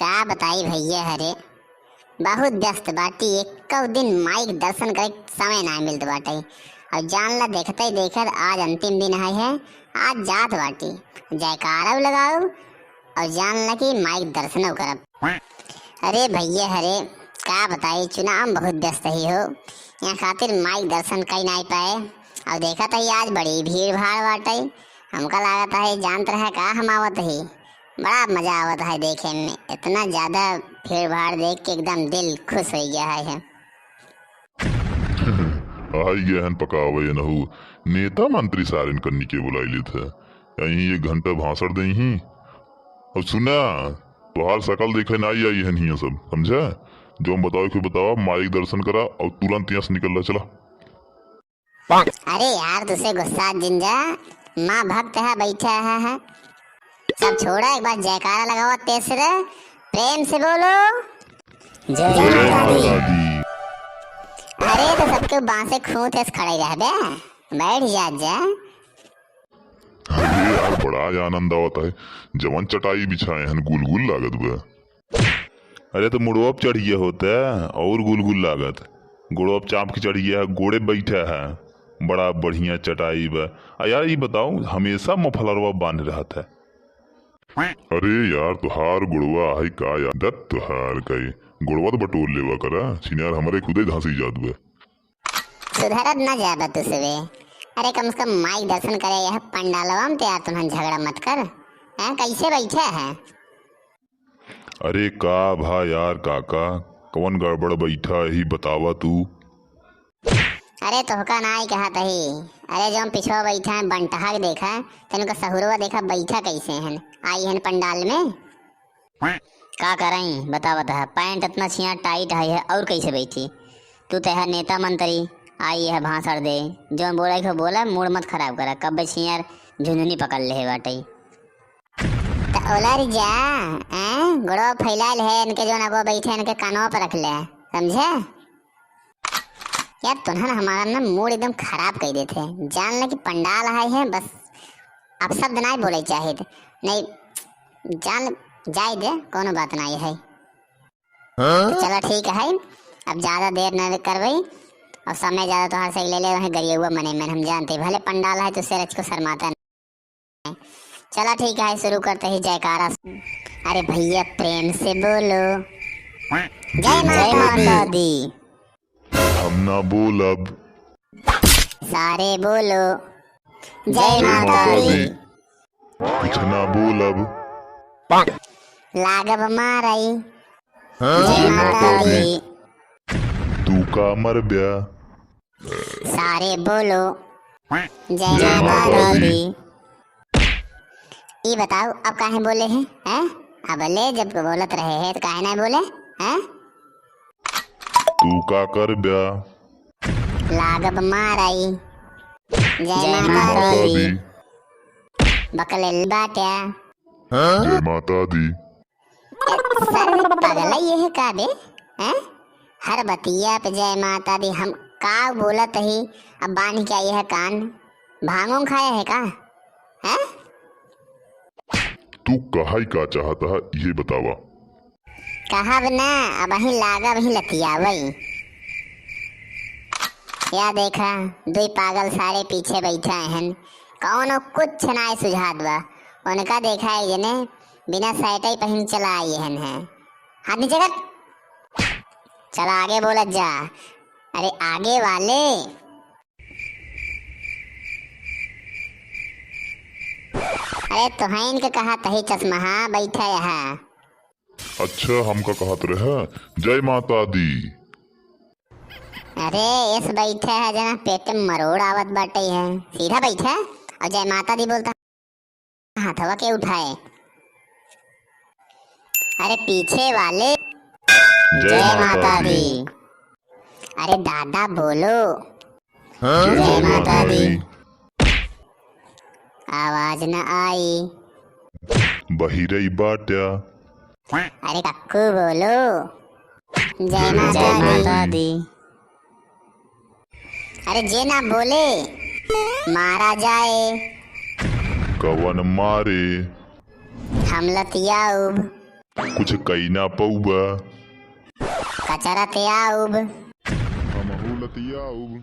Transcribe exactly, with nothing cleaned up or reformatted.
का बताई भइया, हरे बहुत व्यस्त बाटी, एक्कउ दिन माई के दर्शन करे के समय नाहीं मिलत बाटे। अउर जान ला, देखते ही देखत आज अंतिम दिन है, है आज जात बाटी, जयकारा लगाउब अउर जान ला कि माई के दर्शनो करब। अरे भइया, हरे का बताई, चुनाव में बहुत व्यस्त ही हो, यहाँ खातिर माई के दर्शन कई नाहीं पाए। अउर देखत ही आज बड़ी भीड़ भाड़ बाटे, हमका लागत है जानत रहे का हम आवत ही। बड़ा मजा आवत है देखे में, इतना ज्यादा भीड़ भाड़ देख के एकदम दिल खुश होइ गया है। आई गए हन पकावे नहु, नेता मंत्री सारेन कन्नी के बुलाई लेत है, यहीं एक घंटा भाषण देइहीं। अउर सुना, तोहार सकल देखे नाहीं आई हन हियाँ सब, समझा? जउन बतावे के बतावा, माई के दर्शन करा अउर तुरंत यहाँ से निकल रहा, चला। अरे यार, तुसे गुस्सा जिन जा, माँ भक्त है, बैठा है, है। सब छोड़ा, एक बार जयकारा लगावा तेज से रे, प्रेम से बोलो, जय जय माता दी। माता दी। अरे तो सबके बांसे खूंट ऐसे खड़े रहबे, बैठ जा, जा। अरे यार, बड़ा आनंद आवत है, जवन चटाई बिछाए हन, गुलगुल लागत बा। अरे तो मुड़वा पे चढ़िए होते अउर गुलगुल लागत, गोड़वा पे चाप के चढ़िए है, गोड़े बैठे है, बड़ा बढ़िया चटाई बा। आ यार, ई बताओ, हमेशा मफलरवा बांध रहत है। अरे यार, तोहार गोड़वा है का यार, दत तोहार का, गोड़वा तो बटोर लेवा करा, छिनार हमरे खुदे धंसी जात बा। सुधरत ना जाबा तू सबे। अरे कम से कम माई दर्शन करे यह पंडालवा में तो यार तुमन झगड़ा मत कर। हैं, कैसे बैठे है? अरे का भा यार काका, कवन गड़बड़ बैठा ही बतावा तू? अरे तोहका नाई कहत ही, अरे जउन पिछवा बैठा है बंटहा के देखा, तनिका सहुरवा देखा बैठा कैसे हन, आई हन पंडाल में। का करई, बतावत है, पैंट इतना छिया टाइट है, है, अउर कैसे बैठी? तू तो है नेता मंत्री, आई है भाषण दे, जउन बोले के बोला, मूड मत खराब करा, कब्बे छिया झुनझुनी पकड़ ले बाटे। त ओलर जा, हैं? गोड़वा फैलाइल है, इनके जउन अगवा बैठे, इनके कानवा पर रख ले, समझे? यार, तुन्हन हमारा ना मूड एकदम खराब कर देते हैं। जान ले कि पंडाल आए हैं, बस अपशब्द नाहीं बोले चाहित। नहीं, जान जाए दे, कोनो बात नाहीं है। हाँ? तो चला ठीक है, अब ज्यादा देर न करबई, अउर समय ज्यादा तोहार से ले ले, वहीं गरियउआ मने मन हम जानते, भले पंडाल है, तुझसे रच को शर्माता नहीं। चला ठीक है, शुरू करते ही जयकारा। अरे भइया, प्रेम से बोलो, जय जय माता माता दी। दी। हम ना बोलब। सारे बोलो, जय जय माता माता दी। दी। कुछ ना बोलब। लागब मारई। हाँ? जय जय माता माता दी। दी। तू का मरब्या? सारे बोलो, जय जय माता माता दी। दी। ई बताओ, अब काहे बोले हैं, हैं? अब ले, जब बोलत रहे हैं, तो काहे ना बोले, हैं? तू का करब्या? लागब मारई। जय जय माता माता दी। दी। बकलेल बाट्या। हाँ? जय माता दी। ए, सर में पगला ये है का बे? हैं? हर बतिया पे जय माता दी, हम का बोलत ही, अब बांध के आई है कान, भांगो खाया है का? हैं? तू कहाई का चाहत है, ये बतावा। कहब ना, अबहीं लागब ही लतियावई। या देखा, दुई पागल सारे पीछे बैठा हन, कौनो कुछ नाय सुझात बा। उनका देखा, एक जने बिना सैटई पहिन चला आई हन है। हाथ नीचे कर। चला आगे बोलत जा। अरे आगे वाले। अरे तोहइन के कहा तही चश्मा बैठा यहाँ। अच्छा, हमका कहत रहे, जय माता दी। अरे, एस बैठे है जना, पेट में मरोड़ आवत बाटे है। सीधा बैठे और जय माता दी बोलता, हाथवा के उठाए। अरे, पीछे वाले, जय जय माता माता दी। दी। अरे दादा बोलो। हाँ? जय जय माता माता दी। दी। आवाज न आई। बहिरई बाट्या। अरे कक्कू बोलो। जय जय माता माता दी। दी। अरे जे ना बोले, मारा जाए। कवन मारे? हम लतियाउब। कुछ कई ना पउबा। कचरा ते आउब। हमहू लतियाउब।